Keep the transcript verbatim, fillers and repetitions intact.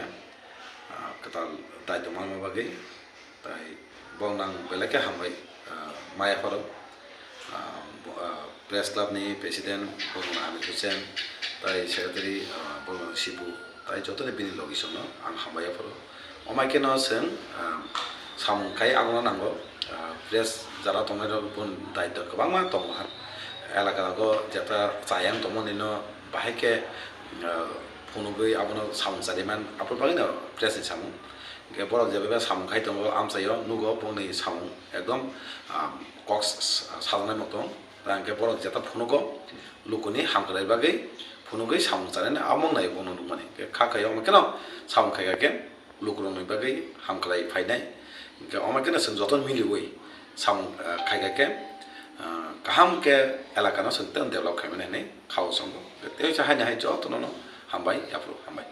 ah, kwtal daitwma bagwi, tai bokno ang belai khe hambai, ah, maya pharo. Ah, bo-, ah, Press Club ni President bokno Amir Hussain, tai Secretary, ah, bokno Sibu, tai jotoni bini logisongno ang hambai pharo. Omaikeno chwng, ah, samung khai agona nango, ah, press jara tongnai rok boni daitw kwbangma tongo ha. Elaka rogo jeta chayang tongmani no bahai khe, ah, phunugwi abono samung chariman, aboni bagwino press ni samung. Hingke borok jeba samung khai tongo, amchaio nugo bongni samung ekdom, ah, kok s-, s-, sajaknai motom. Hingke borok jeta phunugo, lukuni hamkrai bagwi phunugwi samung chanani amung nai bono nukmani. Hingke kha khaio omo kheno samung khai kha khe lukurokni bagwi hamkrai phainai. Hingke omo kheno chwng joto miliwi samung, ah, khai kha khe, ah, kaham khe elakano chwng tei develop khaimani hinwi khao chongo. Tei hai hai jotono hambai, yaphuru hambai.